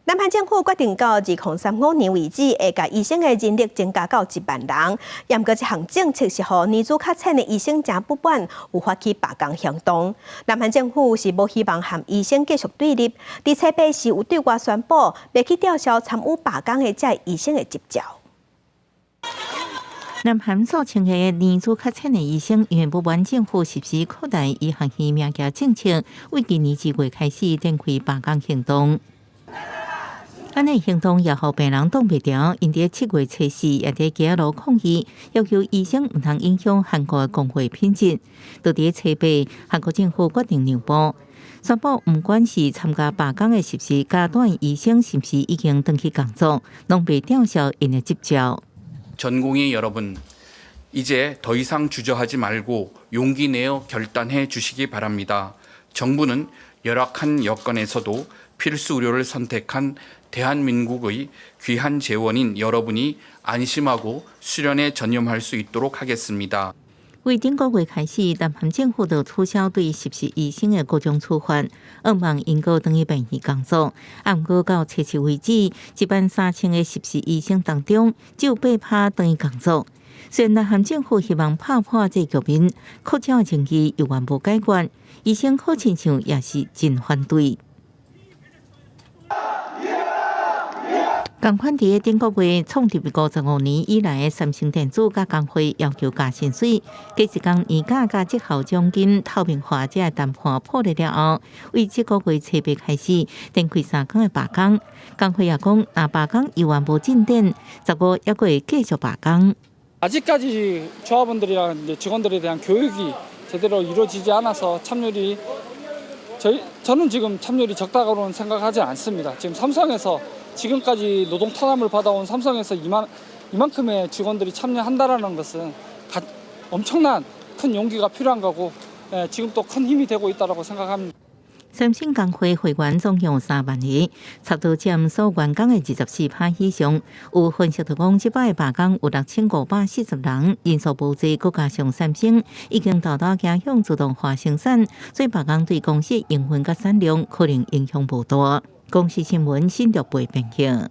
南韓政府決定到2035年為止，會共醫生的人力增加到1萬人。毋過這項政策是予年資較淺的醫生誠不滿，有發起罷工行動。南韓政府是無希望和醫生繼續對立，佇初八時有對外宣布，袂去吊銷參與罷工的這醫生的執照。南韓數千個年資較淺的醫生，因為不滿政府實施擴大醫學院名額政策，為今年2月開始展開罷工行動。按呢行動也予病人擋袂牢，𪜶佇7月初四也佇街仔路抗議，要求醫生毋通影響韓國的公衛品質。到佇初八，韓國政府決定讓步，宣布毋管是參加罷工的實習階段醫生，是毋是已經轉去工作，攏袂吊銷𪜶的執照。 전공의 여러분, 이제 더 이상 주저하지 말고 용기 내어 결단해 주시기 바랍니다. 정부는 열악한 여건에서도 필수 의료를 선택한 대한민국의 귀한 재원인 여러분이 안심하고 수련에 전념할 수 있도록 하겠습니다. 為頂個月開始，南韓政府就取消對實習醫生的各種處罰，向望𪜶閣轉去病院工作。啊，毋過到初七為止，1萬3千個實習醫生當中，只有8%轉去工作。雖然南韓政府希望拍破這個局面，擴招的爭議猶原無解決，醫生好親像也是真反對。仝款佇頂個月創立55年以來的三星電子佮工會要求加薪水，過一工年假佮績效獎金透明化這个談判破裂了後，為這個月初八開始展開3工的罷工。工會也講，若罷工猶原無進展，15猶閣會繼續罷工。 아직까지 조합원들이랑 이제 직원들에 대한 교육이 제대로 이루어지지 않아서 참여율이 저희 저는 지금 참여율이 적다고는 생각하지 않습니다. 지금 삼성에서 지금까지 노동 탄압을 받아온 삼성에서 이만큼의 직원들이 참여한다라는 것은 엄청난 큰 용기가 필요한 거고 예, 지금 또 큰 힘이 되고 있다고 생각합니다. 三星工會會員總共有3萬個，差不多佔所有員工的24%以上。有分析就講，這擺罷工有6540人，人數無濟，閣加上三星已經沓沓走向自動化生產，所以罷工對公司營運佮產量可能影響無大。公視新聞新竹編譯。